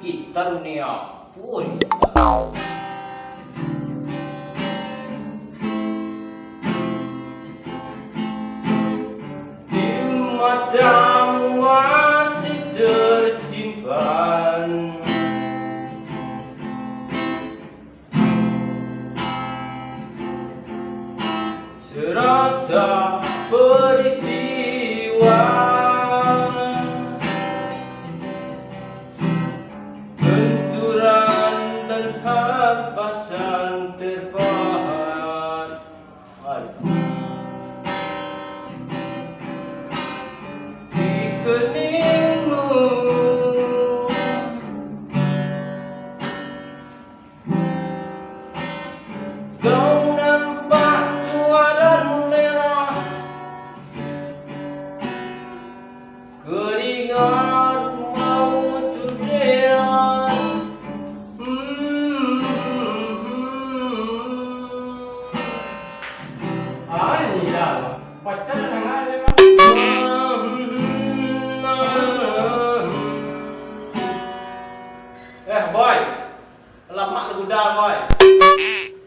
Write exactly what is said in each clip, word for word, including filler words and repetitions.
Gitar ni apo ni? Di matamu masih tersimpan serasa peristiwa benturan dan hampasan terpahat di keningmu. Kau nampak tua dan merah, keringat maucun deras. Hmm. Ah, ini dah. Pacar sangat dia, Bang. Eh, boy. Lamak tu budak, boy.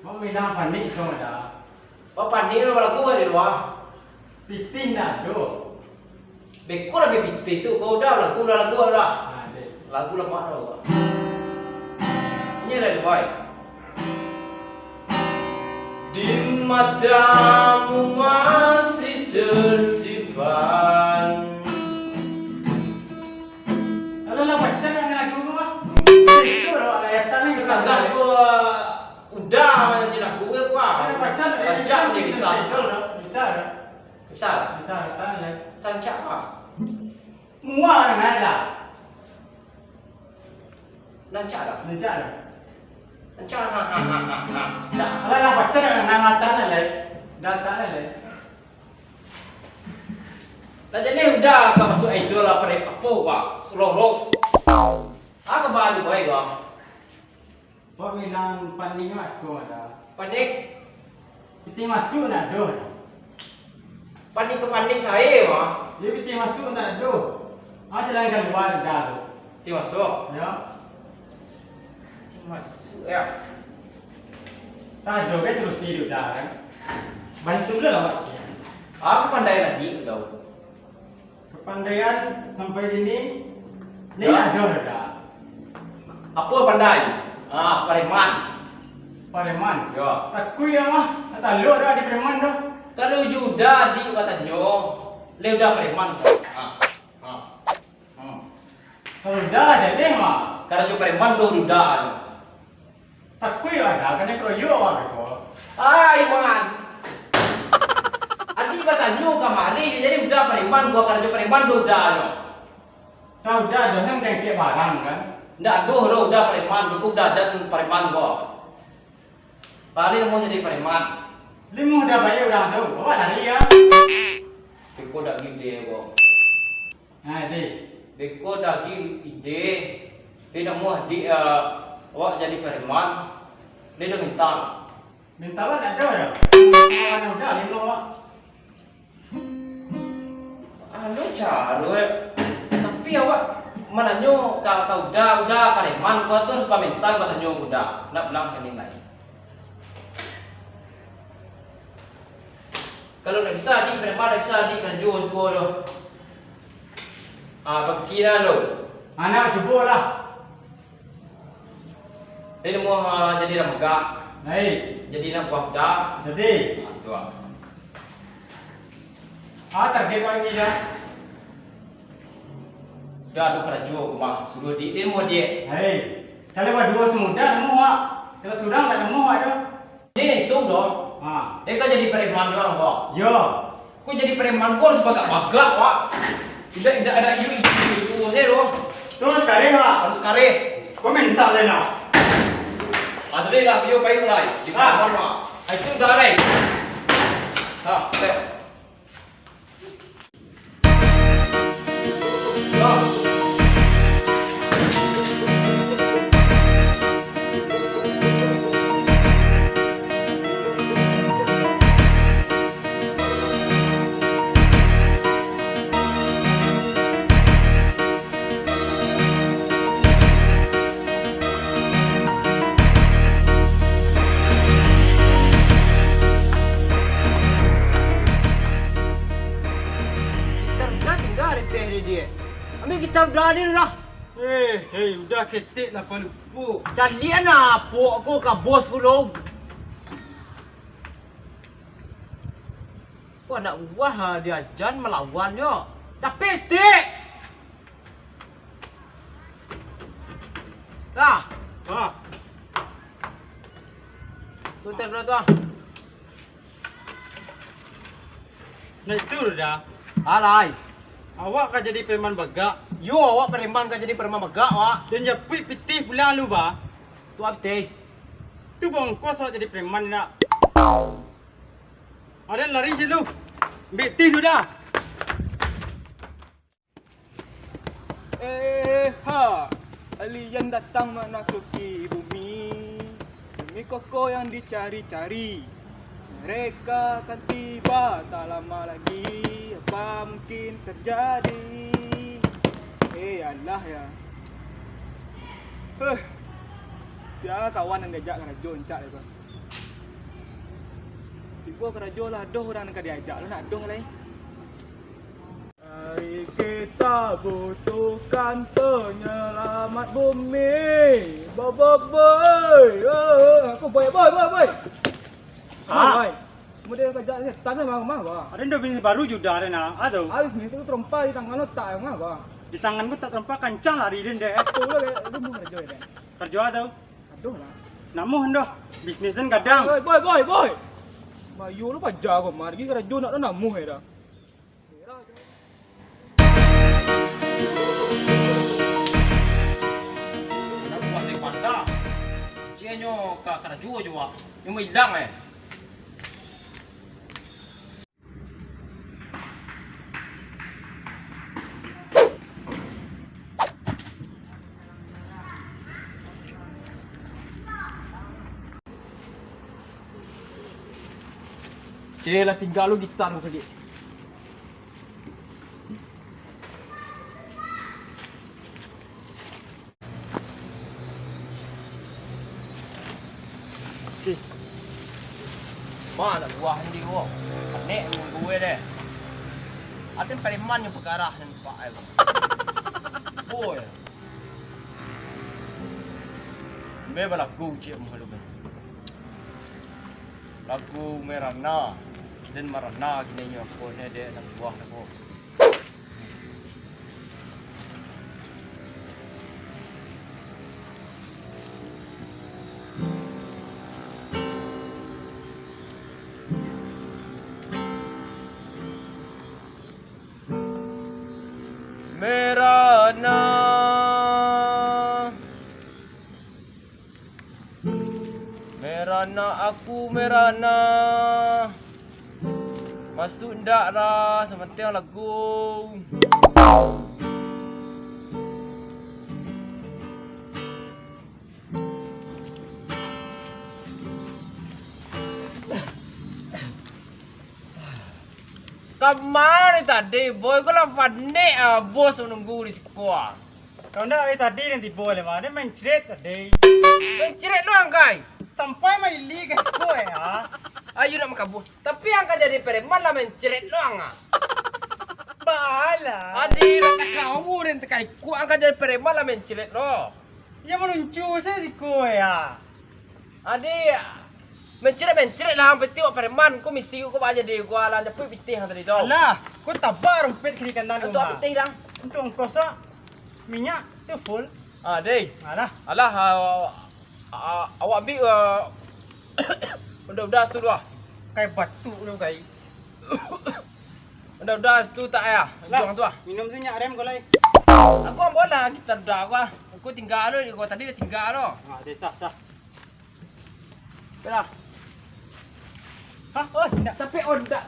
Bang bilang panik kau dah. Bang panik lah balagu di luar. Pitih ndak ado. Beko lagi pitih tu, kau udah balagu, udah lagu, udah. Nah, deh. Lagu lamak tu. Ini lah, boy. Di matamu masih tersimpan. Alah, lah, baca nak lagu tu, ah. Itu lah, lah, ya, tak ni. Setangah tu, ah, udah, macam je lagu, ya, apa? Ada baca, ada baca, baca, ni, kita. Bisa, dah. Bisa, dah. Bisa, dah. Bisa, dah, tak ni, ya. Sancak, apa? Muak dengan dah. Rancak dah. Rancak dah. Rancak, ha, ha, ha, ha, ha. Dah. Alah, lah, baca dah, nak mata lah, lai. Dah tak lah, lai. Lah, jadi udah ka masuk idol apa, rap apa, wah, slow rock. Ah, ka bali, boy, wah. Kok bilang panik wak siko dah? Panik? Pitih masuk ndak doh. Panik ka panik sae, wah. Yo, pitih masuk ndak doh. Ah, jalan kalua dah tu. Pitih masuk? Yo. Pitih masuk, yo. Tak ado kan solusi tu dah kan. Bantu dulu lah, Wak. Aku pandai lagi, udah. Kapandaian sampai kini, ni. Yo. Ado, ado. Apo pandai? Ah, pareman. Pareman? Yo. Takuik amah, talok dah di pareman tu. Kalau jo Uda adik batanyo, lai Uda pareman tu. Ah, ah. Hmm. Kalau Uda lah jaleh mah. Kalau jo pareman tu Uda. Takuik lah, dah, kanai keroyok lah beko. Ai, Man. Adik batanyo kamari, jadi Uda pareman, gua karajo pareman, doh Uda nyo. Tau Uda, dah nan mangangkek barang, kan? Ndak doh, doh, Uda pareman, beko Uda jan pareman, gua. Bali namuah jadi pareman. Limuah Uda bayia urang tu, awak lari, kan? Beko daging dia, gua. Nah, deh. Beko daging ide, dia namuah di, eh, awak jadi pareman, dia dah minta. Minta awak nak ado dah. Mana Uda limo awak. Anu caro, eh. Tapi awak mananyo ka, ka Uda, Uda pareman, kau tu harus paminta batanyo Uda. Nak bilang kening lai. Kalau ndak bisa, adik, preman ndak bisa, adik, karajo siko tu. Ah, bakilah tu. Anak cubo lah. Ini mau, ah, jadi dah megak. Baik. Jadi nak buah dah. Jadi. Ah, tu ah. Ah, target kau ini dah. Sudah ado karajo, Bang. Suruh di ilmu dia. Hei, kalau baduo semudah nemu, Wak. Kalau surang tak nemu, Wak, tu. Ni itu doh. Ha. Dia kan jadi preman doang, Bang. Yo. Kok jadi preman, kok harus bagak-bagak, Wak. Indak, indak ada ibu, ibu, ibu, saya doh. Terus kareh, Wak. Harus kareh. Kau mental, Lena. Ada lah, yo, kayu mulai. Di kamar, Wak. Itu dah, Rey. Ha, Rey. Kita udah tinggal di teh dia. Ambil kita udah ni lah. Eh, eh, udah ketek lah palupo. Calian lah pok ko ka bos ko lo. Ko anak buah, ah, diajan malawan nyo. Capek stik. Dah. Ha. Sudah, sudah, sudah. Nah, itu dah. Alai. Awak ka jadi preman bagak. Yo, awak preman ka jadi preman bagak, wak. Dan japuik pitih pulang lu, ba. Tu pitih. Tu bongkos awak jadi preman, nak. Aden lari situ. Ambil tih tu dah. Eh, ha. Alien datang manakuti bumi. Bumi koko yang dicari-cari. Mereka akan tiba tak lama lagi. Apa mungkin terjadi? Eh, alah ya. Huh. Sia kawan nan diajak karajo rancak dek ko. Tibo karajo lah, adoh urang nan ka diajak lah, nak adoh lai. Mari kita butuhkan penyelamat bumi. Boy, boy, boy. Eh, eh, aku boy, boy, boy, boy. Ah. Boy. Model karajo setan mah, mah, bah. Aden dah bisnis baru judah, aden, ah, tu. Habis ni tu terompa di tangan otak, mah, bah. Di tangan ko tak terompa, kancang lari den, deh. Tu lo, lu mau karajo, deh. Karajo a tu? Adoh lah. Namuah ndoh, bisnis den gadang. Boy, boy, boy, boy. Bayo lu paja ko, margi karajo nak namuah ya dah. Nak buat dari panda. Cianyo ka karajo juo, wak. Nyo mah ilang, eh. Ceh, lah tingga lu gitar ko sajo. Cih. Ma nak buah ni ko. Panek nunggu deh. Aden preman nyo pagarah nan pak ai. Boy. Mbe balaku ciek muha lu kan. Lagu merana. Den marana kini nyo ko ne dek nak buah ko. Merana. Merana aku merana. Masuk ndak lah, samantiang lagu. Kamari tadi, boy, ko lah panek ah, bos manunggu di siko ah. Kau ndak dari tadi nan tibo le mah, dia main cret tadi. Main cret lo angkai. Sampai maili ka siko ya. Ayo nak makabuah. Tapi angkai jadi preman lah main cret lo angkai. Pahala. Adi, lah kau den tekai kuang ka jadi preman lah mencret lo. Ya manuncu sajo siko ya. Adi, mencret-mencret lah, ang pitih wak preman, ko misi ko baa jadi ko, alah japuik pitih ang tadi tu. Alah, ko tabak rumpet kiri kanan. Untuak pitih dah. Untuak ongkos wak, minyak tu full. Ah, deh. Alah. Alah, ah, ah, awak ambiak, ah, udah-udah situ doh. Kai batuk tu kai. Udah-udah situ tak ya? Lah, untuak tu ah. Minum tu nyak rem ko lai. Aku ambo lah, kita dah aku ah. Aku tingga lo, ko tadi dah tingga lo. Ah, deh, sah, sah. Dah. Hah? Oh, ndak. Tapi ondak.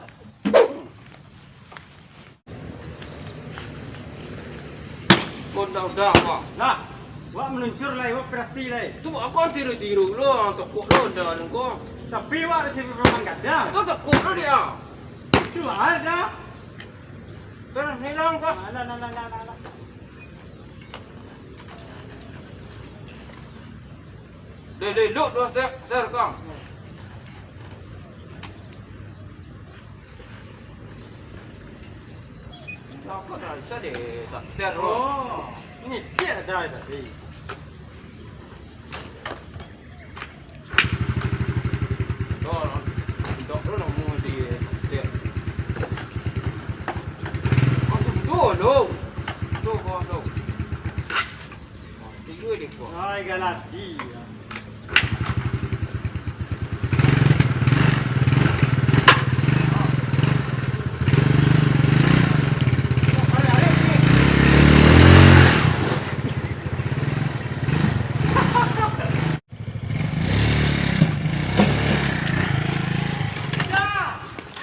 Ondak-ondak, Bang. Nah, wak meluncur lai, wak operasi lai. Tu aku tiru-tiru lo, tokok lo dah nunggu. Tapi wak ada sifat memang gadang. Tu tokok lo dia. Tu ada. Dah, ni lah, Bang. Alah, alah, alah, alah, alah. Deh, deh, duduk dulu, Sir, Sir, Kang. Kenapa dah bisa deh, Sir? Oh, ini dia dah tadi. Dah, dah, dah, dah, dah, dah. Aduh, dah, dah. Dah, dah, dah. Ai, galati.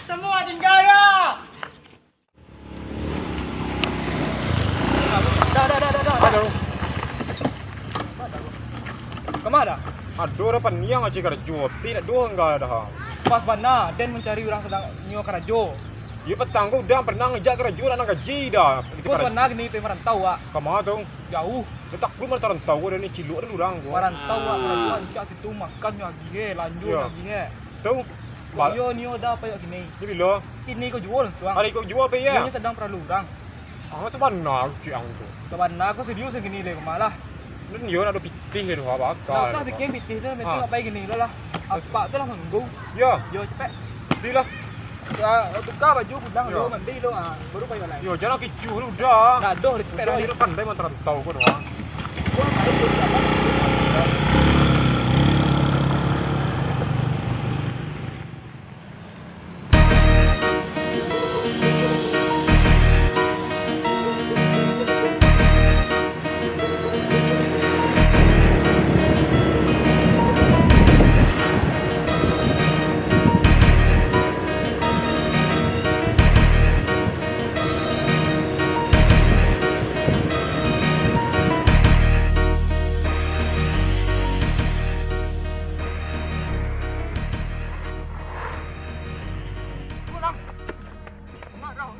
Samua tingga, yo! Dah, dah, dah, dah, dah. Aduh. Kama dah? Aduh, dah paniang aja karajo. Ti nak doh angga dah. Pas bana, den mancari urang sadang nio karajo. Iyo, patang ko udah pernah ngajak karajo, nak gaji dah. Bos bana kini pai marantau, Wak. Kama tu? Jauah. Dah takluk marantau ko, dah ni cilok dah urang ko. Marantau, Wak, karajo rancak situ, makan nyo agiah, lanjo nyo agiah. Tu, Kok iyo nio dah payo kini? Jadi lo. Kini ko juo, Tuang. Hari ko juo apo iyo? Iyo nio sadang paralu urang. Ah, sabana ciek ang tu. Sabana ko serius kini deh, malah. Nan iyo nak ado pitih tu, apo akal? Ndak usah pikia pitih tu, penting apo kini lo lah. Apak tu lah manggu. Yo. Yo, capek. Di lah. Ya, tuka baju pulang lo, mandi lo, ah, baru payo lai. Yo, jan kicuah lo, udah. Dah, doh, dah capek lah. Udah, pandai marantau ko doh.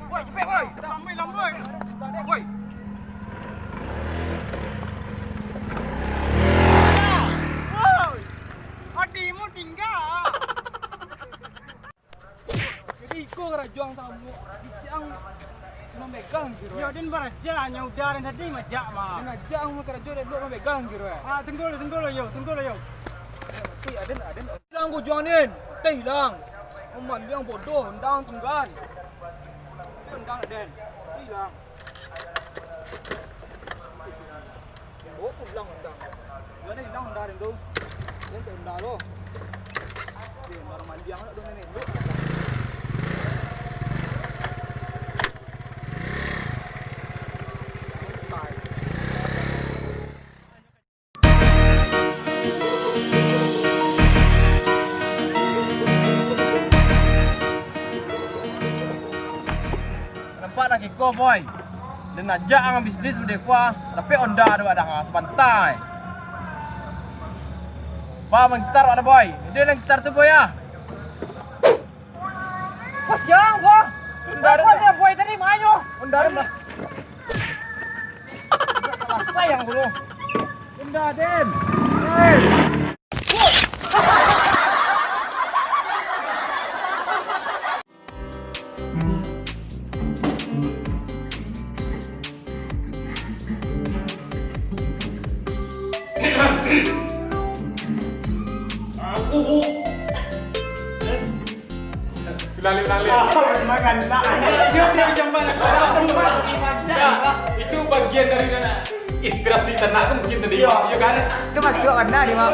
Woi, capek, woi. Lambai, lambai. Woi. Woi. Adimu tingga. Jadi iko karajo ang samo. Kicik ang mamegang kiro. Yo, den baraja, nyo udah den tadi majak mah. Den ajak ang karajo, den dek mamegang kiro, eh. Ah, tunggu lo, tunggu lo, yo, tunggu lo, yo. Tih, aden, aden. Ilang ko juang den. Tih, ilang. Mamaliang bodoh, ondang tunggal. Ondang den. Tih, ilang. Oh, pulang ondang. Yo, ni ilang ondang den tu. Den tak ondang lo. Oke, baru maliang nak dong nenek tu. Nampak nak kiko, boy? Den ajak ang bisnis udah kuah, tapi onda tu ada ha, sabanta. Ba, manggitar wak lah, boy. Ide nan gitar tu, boy, ah. Wah, siang gua. Tunda, apa dia boy tadi mayo? Tunda, tunda. Sayang guru. Tunda, Den. Hei. Aku, Bu. Lali-lali. Ah, memang anak. Dia, dia macam mana? Nah, itu bagian dari inspirasi ternak tu mungkin tadi. Iya. Iya kan? Itu masuk mana ni, Mak?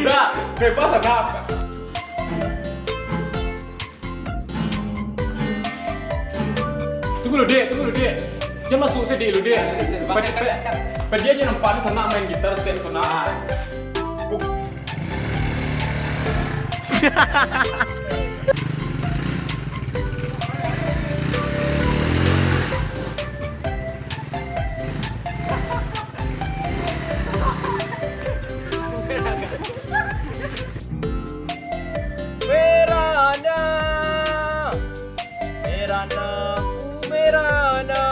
Dah, bebas lah, dah. Tunggu lu, Dek, tunggu lu, Dek. Jan masuk sadik lu, Dek. Padi, padi, padi aja nampak ni sanak main gitar, setiap sanak. Merana, merana, ku merana.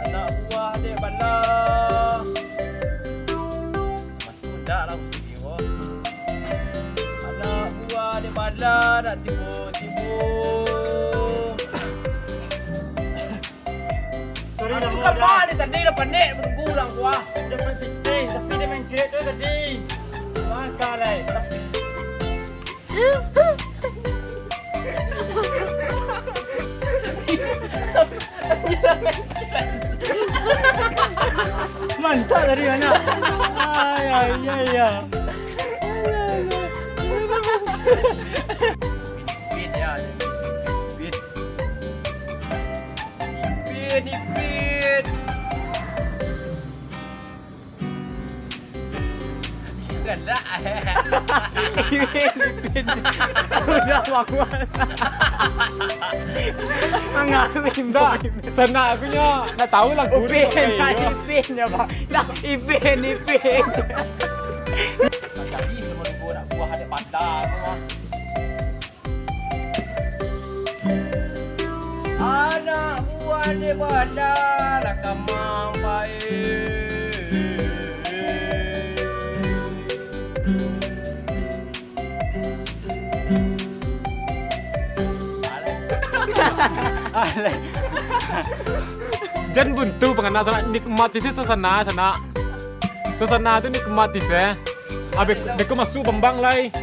Anak buah dek bala. Masuk dak lah musik ni, boh. Anak buah dek bala dak tibo-tibo. Sorry, aku namo kan dah. Bah, dari tadi lah panek menunggu urang kuah. Udah main fitting, tapi dia main cek tu tadi. Langkah lai. Mantap tadi, anak. Ay, ay, ay, ay. Beat, ya. Beat. Ipin, Ipin. Galak. Ipin, Ipin. Udah, bangun. Mangaruh. Ndak, sanak aku nyo nak tahu lagu tu. Upin, pakai, yo. Ipin, ya, Bang. Dah, Ipin, Ipin. Jadi, sama lupa nak buah ada patah tu, mah. Anak buah di bandar kamang pae. Jan buntu panganak sanak, nikmati se suasana sanak. Suasana tu nikmati se. Abih beko masuk bambang lai.